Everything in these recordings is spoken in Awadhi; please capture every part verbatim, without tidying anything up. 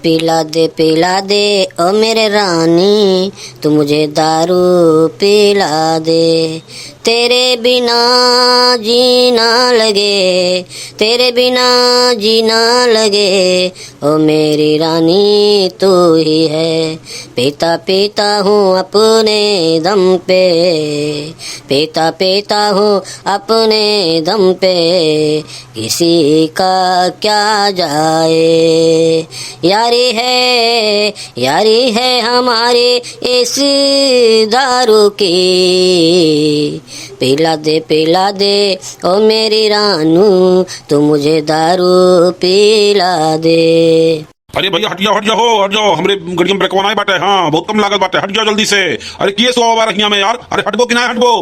पिला दे, पिला दे, ओ मेरे रानी, तू मुझे दारू पिला दे। तेरे बिना जीना लगे, तेरे बिना जीना लगे, ओ मेरी रानी तू ही है। पीता पीता हूँ अपने दम पे, पीता पीता हूँ अपने दम पे, किसी का क्या जाए। यारी है, यारी है हमारी इस दारू की। पिला दे, पिला दे, ओ मेरी रानू, तू मुझे दारू पिला दे। अरे भैया, हट जाओ, हट जाओ, हट जाओ, हमरे गड़िया में ब्रेकवा नाई बाटे। हाँ, बहुत कम लागत बाटे, हट जाओ जल्दी से। अरे किए सो आवा रहिया में यार, अरे हटबो कि नाई हटबो?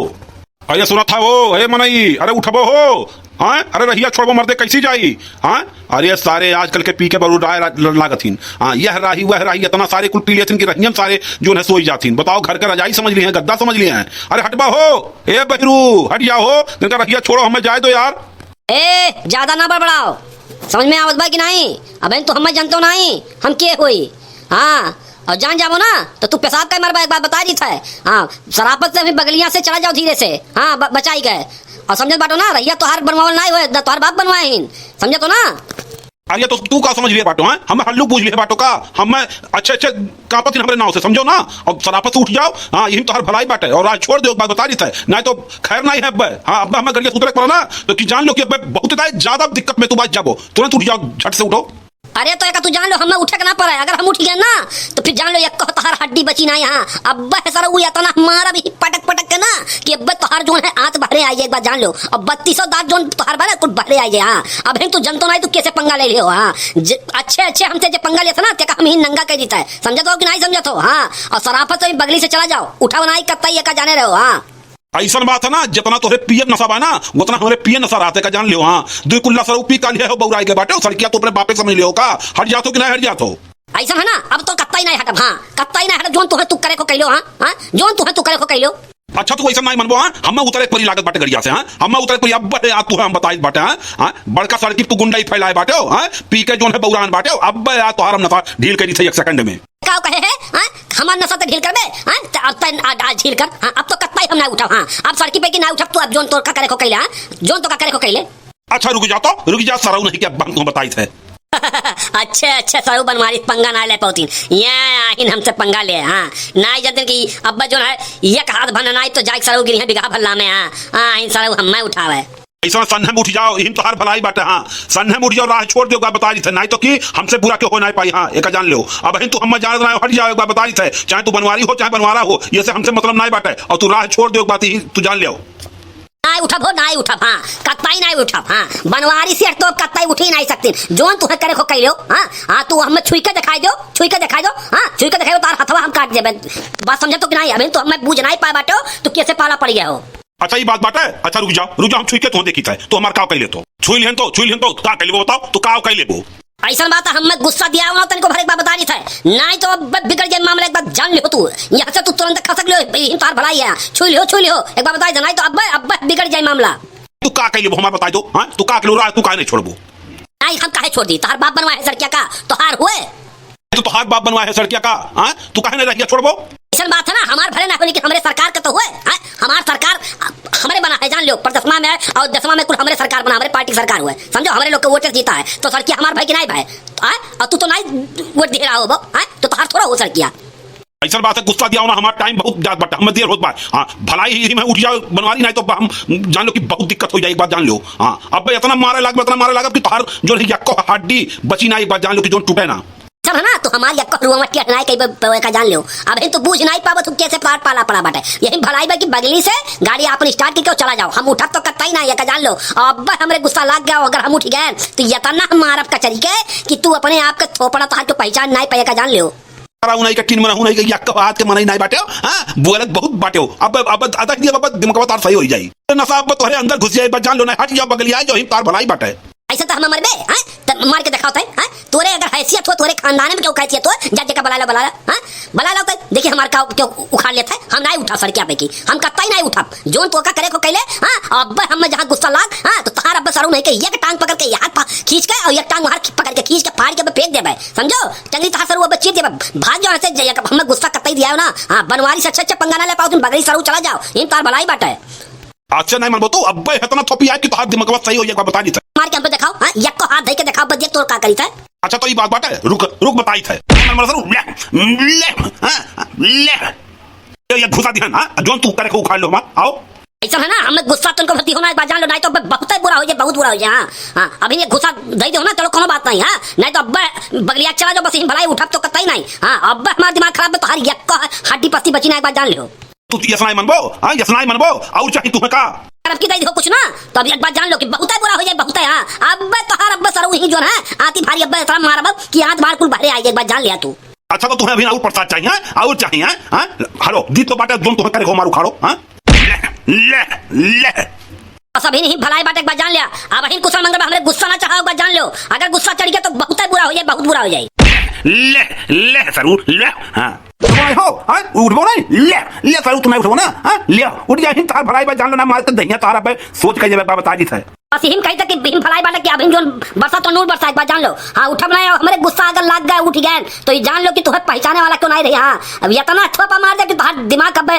अरे सुना था हो, ए मनई, अरे उठबो हो, हाँ? अरे रहिया छोड़बो मर्दे, कैसी जाई, हाँ? अरे सारे आजकल के पी के बरू डाय ला-, लागत हिन, हाँ? यह राही, वह राही, इतना सारे कुल पी लेथिन कि रहियन सारे जोन है सोई जाथिन। बताओ, घर का रजाई समझ लिए हैं, गद्दा समझ लिए हैं? अरे हटबा हो, ए बहरू, हट जाओ हो, इनका रहिया छोड़ो, हमें जाए दो यार। ए, ज्यादा ना बड़बड़ाओ, समझ में आवत बा कि नाई? अबहिन तू हमें जानतो नाई, हम के होई? हाँ, और जान जाबो ना, तो तू पेशाब कर मरबा, एक बात बता दी था। हाँ, सराफत से अभी बगलिया से चला जाओ धीरे से। हाँ, ब-, बचाई गए। और समझत बाटो ना, रहिया तोहार बनवावल नाई होए, ना तोहार बाप बनवाए हिन। समझत हो ना? अरे तो तू का समझ लिए बाटो, हाँ? हम हल्लू बूझ लिए बाटो का? हम अच्छे अच्छे कांपत हिन हमरे नाव से, समझो ना? और सराफत से उठ जाओ। हाँ, यही तोहार भलाई बाटे। और आज छोड़ दो, एक बात बता दी था, नाई तो खैर नाई है अब्बे। हाँ, अब्बे हमें गड़िया से उतरे के पड़ा ना, तो कि जान लो कि अब्बे बहुत ज्यादा दिक्कत में तू बच जाबो। तुरंत उठ जाओ, झट से उठो। अरे तो एका तू जान लो, हमें उठे के ना पड़े। अगर हम उठ गए ना, तो फिर जान लो, एक तोहार हड्डी बची ना यहाँ। अब्बे सरऊ इतना मारा भी पटक पटक के ना, कि अब्बे तोहार जोन है, आंत बहरे आई जाए, एक बात जान लो। अब बत्तीसों दांत जोन तोहार बा ना, कुल बहरे आई जाए। हाँ, अबहिन तू जनतो नाई, तू कैसे पंगा ले लियो। हाँ, ज-, अच्छे अच्छे हमसे जे पंगा लेता ना, तेका हम ही नंगा कह देता है। समझत हो कि नाई समझत हो? हाँ, और सराफत से ही बगली से चला जाओ, उठाओ नाई कत्ता ही एका जाने रहो। हाँ। ऐसन बात है ना, जितना तोहरे पिए नशा बा ना, उतना हमरे पिए नशा रहते का जान लियो। हाँ, दुई कुल्ला सरऊ पी का लिहे हो, बौराई के बाटे हो, सड़किया तो अपने बापे समझ लियो का। हट जात हो कि नहीं हट जात हो? ऐसन है ना, अब तो कत्ता ही नहीं हटब। हाँ, कत्ता ही नहीं हटब, जोन तुहे तू करे को कह लो। हाँ, हाँ, जोन तुहे तू करे को कह लो। अच्छा, तू ऐसा नहीं मनबो। हाँ, हमें उतरे परी लागत बाटे गड़िया से। हाँ, हमें उतरे परी, अब बे, आ, तू हम बताई बाटे। हाँ, हाँ, बड़का सड़की तू गुंडा ही फैलाए बाटे हो। हाँ, पी के जोन है बौरान बाटे हो, अब बे, आ, तोहार हम नशा ढील करी थे एक सेकंड में। का कहे है? हाँ? हमार नशा त ढील करबे? हाँ? त अब त आ, आ, ढील कर। हाँ, अब तो कत्ता ही हम ना उठब। हाँ, अब सड़की पे की ना उठब तू, अब जोन तोर का करे को कैले, हाँ? जोन तो का करे को कैले? अच्छा, रुक जा तो, रुक जा, सरऊ नहीं के अब हम तुम बताई थे। अच्छे, अच्छे, सरऊ बनवारी पंगा ना ले पाउतीन। ये आहिन हमसे पंगा ले, हाँ। ना ही जानते कि अब्बा जोन है, एक हाथ भन नाई तो जाए सरऊ गिरी है बिगहा भल्ला में, हाँ। हाँ, आहिन सरऊ हम मैं उठावे। ऐसा सन्हे में उठ जाओ, यही तोहार भलाई बाटे। हाँ, सन्हे में उठ जाओ, राह छोड़ दियो, बता दी थे, नाई तो कि हमसे बुरा क्यों हो नाई पाई। हाँ, एका जान लियो, अबहिन तू हमें जानत नाई, हट जाओ, एक बार बता दी थे, चाहे तू बनवारी हो, चाहे बनवारा हो, ये से हमसे मतलब नाई बाटे, और तू राह छोड़ दियो, एक बात ही तू जान लियो। नाई उठब हो, नाई उठब, हाँ, कत्ताई नाई उठब, हाँ, बनवारी से तो कत्ताई उठी नाई सकती, जोन तुहे करे को कह लियो, हाँ, हाँ, तू हमें छुई के दिखाई दो, छुई के दिखाई दो, हाँ, छुई के दिखाई दो, तार हथवा हम काट देबे, बात समझे तो कि नाई, अबहिन तो हमें बूझ नाई पाए बाटे हो, तू कैसे पाला पड़ गया हो। अच्छा, ई बात बाटे। अच्छा, रुक जाओ, रुक जाओ, हम छुई के तो देखी था, तो हमार काव कई लेतो। छुई लिहन तो, छुई लिहन तो, का कई लेबो बताओ, तो काव कई लेबो? ऐसन बात है, हमें गुस्सा दिया हुआ तनिको भर एक बार बता दी था, नाई तो अब बिगड़ जाए मामला, एक बार जान लियो तू। यहाँ से तू तुरंत खसक लियो, यही तार भलाई है। छुई लियो, छुई लियो, एक बार बता दे, नाई तो अब, अब बिगड़ जाए मामला। तू का कई लेबो हमार बताई दो, हाँ? तू का कई लेबो, राह तू काहे नहीं छोड़बो? नाई हम काहे छोड़ दी? तोहार बाप बनवा है सड़किया का, तोहार हुए? तो तोहार बाप बनवा है सड़किया का, हाँ? तू काहे नहीं रहिया छोड़बो? ऐसन बात है ना, हमार भले ना हो, लेकिन हमरे सरकार का तो हुए, हाँ? हमार सरकार हमरे बना है, जान लो, प्रदेशवा में और देशवा में कुल हमरे सरकार बना, हमरे पार्टी सरकार हुए, समझो, हमरे लोग के वोट से जीता है, तो सड़किया हमार भाई की नाई भाई, हाँ? और तू तो नाई वोट दे रहा हो, हाँ? तो तोहार थोड़ा हो सड़किया। ऐसन बात है, गुस्सा दिया हो ना, हमार टाइम बहुत जात बाटे, हमें देर होत बा। हाँ, भलाई ही में उठ जाओ बनवारी, नाई तो हम जान लो कि बहुत दिक्कत हो जाए, एक बात जान लो। हाँ, अब इतना मारे लागब, इतना मारे लागब कि तोहार जो है यक्को हड्डी बची ना, एक बात जान लो कि जो टूटे ना। सब है ना, तू हमार यक्को रुआ मत किया, नाई कई बे-, बे-, का जान लो। अबहिन तू बूझ नाई पाबो, तू कैसे पार पाला पड़ा बाटे। यही भलाई बा कि बगली से गाड़ी आपन स्टार्ट करके चला जाओ, हम उठब तो कत्ताई ना, ये का जान लो। अब हमरे गुस्सा लाग गया, अगर हम उठ गए तो इतना हम मारब कचरी के कि तू अपने आप के थोपड़ा तोहार के पहचान नाई पाए, का जान लो। तारा उनाई के टीन मना, उनाई के यक्का हाथ के मनई नाई बाटे हो, हाँ? बोलत बहुत बाटे हो। अब, अब, अदा दिया बाबा, दिमाग तार सही हो जाई। नशा अब तोहरे अंदर घुस जाए, बस जान लो ना, हट जाओ, बगली आ जाओ, ही तार भलाई बाटे। ऐसे तो हम मरबे, हाँ? तो मार के दिखाओ तै, हाँ? तोरे अगर हैसियत हो, तोरे खानदान में क्यों हैसियत हो, जा जेका बुला ला, बुला ला, हाँ? बला लाओ तै, देखी हमार का क्यों उखाड़ लेत है, हम नाहीं उठा सड़किया पे की, हम कत्ता ही नाहीं उठब। जोन तोका करे को कैले, हाँ, अब्बे हमें जहाँ गुस्सा लाग, हाँ, तो तहार अब्बे सरऊ नहीं के एक टांग पकड़ के, एक हाथ पा-, खींच के और एक टांग वहाँ पकड़ के खींच के फाड़ के अब्बे फेंक देबे, समझो? टंगरी तहार सरऊ अब्बे चीर देबे, भाग जाओ यहाँ से, ज-, हमें गुस्सा कत्ता ही दियाओ ना, हाँ, बनवारी से अच्छे अच्छे पंगा ना ले पाओ, तुम बगली सरऊ चला जाओ, इन तार भलाई बाटे। अच्छा नाहीं मनबो तू, अब्बे इतना थोपी आए कि तोहार दिमागवा सही हो जाए, एक बार बता दी थे। मार के हम पे देखाओ, हाँ, यक्को हाथ धई के देखाओ, बस देख तोर का करी थे। अच्छा तो ई बात बाटे, रुक, रुक बताई थे। नाहीं मनबो सरऊ, ले, ले, हाँ, ले। ये, ये घुसा दिहन, हाँ, जोन तू करे को उखाड़ लो हमार, आओ। ऐसा है ना, हमें गुस्सा तुमको भर्ती होना, एक बार जान लो, नाहीं तो ब-, बहुत ही बुरा हो जाए, बहुत बुरा हो जाए, हाँ, हाँ, अभी ये घुसा दे दो ना, चलो कोनो बात नहीं, हाँ, नाहीं तो अब्बे बगलिया चला जाओ, बस यहीं भलाई उठब तो कत्ता ही नाहीं, हाँ, अब्बे हमार दिमाग खराब है, तोहार यक्को हड्डी पस्ती बची ना, एक बार जान लो। तू यस नाहीं मनबो, हाँ, यस नाहीं मनबो, और चाही तुम्हें का? अगर अब की दे दो कुछ ना, तो अभी एक बात जान लो कि बहुत ही बुरा हो जाए, बहुत है, हाँ, अब्बे तोहार अब्बे सरऊ ही जोन है, आती भारी अब्बे इतना मारब कि आंत बार कुल बहरे आई, एक बात जान लिया तू। अच्छा, तो तुम्हें अभी ना और प्रसाद चाहिए, हाँ? और चाहिए, हाँ? हाँ? हलो, दी तो बाटे, जोन तुम्हें करे को हमार उखाड़ो, हाँ? ले, ले, ले। बस अभी नहीं भलाई बाटे, एक बार जान लिया। अब अहिन कुशल मंगल बा, हमरे गुस्सा ना चढ़ाओ, एक बार जान लो। अगर गुस्सा चढ़ गया तो बहुत ही बुरा हो जाए, बहुत बुरा हो जाए। ले, ले सरऊ, ले, हाँ। उठबो नाहीं हो, हाँ? उठबो नाहीं? ले, ले सरऊ, तू नाहीं उठबो ना, हाँ? ले, उठ जा, अहिन तोहार भलाई बा, जान लो ना, मार के दहिया तोहार अब्बे सोच के जब बता दी थे। बस यही में कही था कि बिन भलाई बाटे कि अभी जोन बरसा तो नूर बरसा, एक बात जान लो। हाँ, उठब ना, हमरे गुस्सा अगर लाग गए, उठ गए, तो ये जान लो कि तुम्हें पहचाने वाला क्यों नहीं रही। हाँ, अब इतना थोपा मार दे कि तोहार दिमाग अब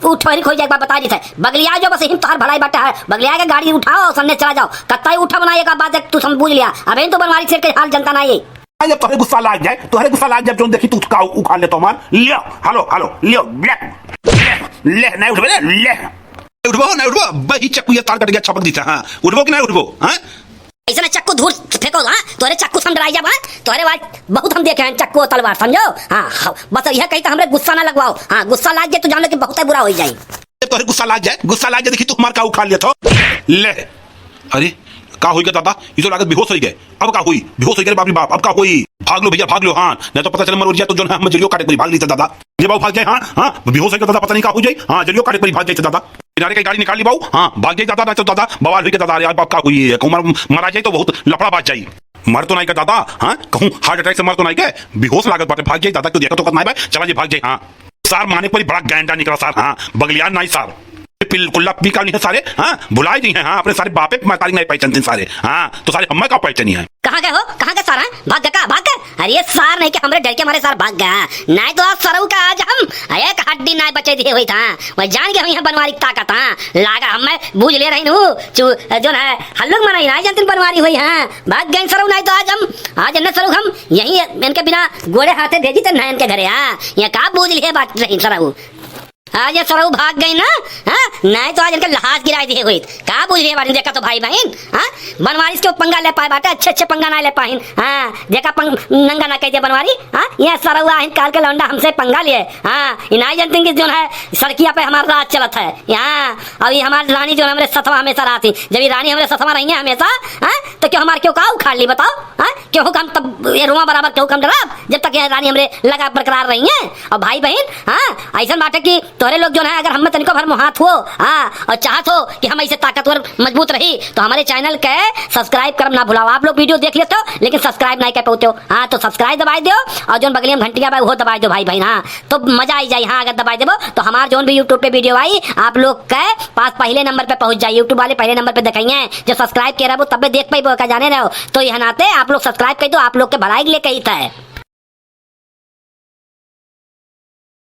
उठ हो जाए, एक बार बता दी थे। बगलिया जो बस यही में तोहार भलाई बाटे है, बगलिया के गाड़ी उठाओ, सामने चला जाओ, कत्ता ही उठब ना, एक बात एक तू समझ लिया। अबे तो बनवारी शेर के हाल जनता ना ये। अरे जब तोहरे गुस्सा लाग जाए, तोहरे गुस्सा लाग जाए, जोन देखी तू का उखाड़ ले तो हमार। लियो, हलो, हलो, लियो, ले, ले, ले, नाहीं उठबे, ले, ले। उठबो, नाहीं उठबो, अब्बे ही चक्कू ये तार कट गया, छपक दी था, हाँ। उठबो कि नाहीं उठबो, हाँ? ऐसे ना चक्कू धूर फेंको, हाँ? तोहरे चक्कू से हम डराई जाब, हाँ? तोहरे वाट बहुत हम देखे हैं, चक्कू और तलवार, समझो? हाँ, हाँ, बस यह कही तो हमरे गुस्सा ना लगवाओ, हाँ, गुस्सा लाग जाए तो जान लो कि बहुत ही बुरा हो जाए। ए, तोहरे गुस्सा लाग जाए, गुस्सा लाग जाए, देखी तू हमार का उखाड़ लिया था। ले, अरे, का होई गए दादा? ई तो लागत बेहोश होई गए। अब का होई? बेहोश होई गए रे बाप रे बाप, अब का होई? भाग लो भैया, भाग लो, हाँ, नहीं तो पता चले मर जा तो जोन है, हम जरियो काटे परी भाग ली थे दादा। ये बाबू भाग जाए, हाँ, हाँ, बेहोश होई गए दादा, पता नहीं का हो जाए, हाँ, जरियो काटे परी भाग जाए थे दादा। किनारे के गाड़ी निकाल ली बाबू, हाँ, भाग जाए दादा, नहीं तो दादा बवाल होई गए दादा, अरे यार बाप का होई, कहूँ मर, मरा जाए तो बहुत लफड़ा बाज जाए। मर तो नाहीं का दादा, हाँ, कहूँ heart attack से मर तो नाहीं के, बेहोश लागत बाटे, भाग जाए दादा, क्यों देखा तो कत नाहीं बा, चला जाए, भाग जाए, हाँ। सार माने परी बड़ा गैंडा निकला सार, हाँ, बगलियान नाहीं सार। बिल्कुल लपमी का नहीं है सारे, हाँ, भुलाई नहीं है, हाँ, अपने सारे बापे महतारी नहीं पहचानते सारे, हाँ, तो सारे हमें का पहचानी है। कहाँ गए हो, कहाँ गए सार, हाँ? भाग गए का, भाग गए? अरे ये सार नहीं कि हमरे डर के मारे सार भाग गए, हाँ। नाहीं तो आज सरऊ का आज हम एक हड्डी नाहीं बचे दिए हुई था, हाँ। मैं जान गया हूँ यहाँ बनवारी की ताकत, हाँ। लागा हमें बूझ ले रही हूँ, चू-, जोन है, हल्लुक मनाई नाहीं जानते बनवारी हुई, हाँ। भाग गए सरऊ, नाहीं तो आज हम, आज इन्हें सरऊ हम यहीं इनके बिना गोड़े हाथे भेजी थे ना इनके घरे, हाँ। ये का बूझ लिए बात रही सरऊ। आज ये सरऊ भाग गई ना, हाँ? नाहीं तो आज इनके लहास गिराई दिए हुई। का बूझ लिए बात, देखा तो भाई बहिन, हाँ? बनवारिस के पंगा ले पाए बाटे, अच्छे अच्छे पंगा ना ले पाइन, हाँ? देखा पंग-, नंगा ना कह दिया बनवारी, हाँ? ये सरऊ आहिन काल के लौंडा हमसे पंगा लिए, हाँ? ये नाहीं जानते कि जोन है सड़किया पे हमारा राज चलत है, हाँ? और ये हमार रानी जोन हमरे सथवा हमेशा रहती, जब ये रानी हमरे सथवा रही है हमेशा, हाँ? तो क्यों हमार क्यों का उखाड़ ली बताओ, हाँ? क्यों हम तब ये रुआ बराबर क्यों कम डराब, जब तक ये रानी हमरे लगा बरकरार रही है। और भाई बहिन, हाँ, ऐसन बाटे कि तोहरे लोग जोन है, अगर हमें तनिको भर मोहात हो, हाँ, और चाहत हो कि हम ऐसे ताकतवर मजबूत रही, तो हमारे channel के subscribe करब ना भुलाओ। आप लोग video देख लेते हो, लेकिन subscribe नहीं कर पाते हो, हाँ, तो subscribe दबाई दो और जोन बगलिया में घंटिया बा, वो दबाई दो भाई बहिन, हाँ, तो मजा आई जाए, हाँ, अगर दबाई देबो, तो हमार जोन भी YouTube पे video आई, आप लोग के पास पहले number पे पहुँच जाए, YouTube वाले पहले number पे दिखाइए, जब subscribe के रहबो, तबे देख पाइबो, का जाने रहो, तो यह नाते आप लोग subscribe कर दो, आप लोग के भलाई के लिए कही था।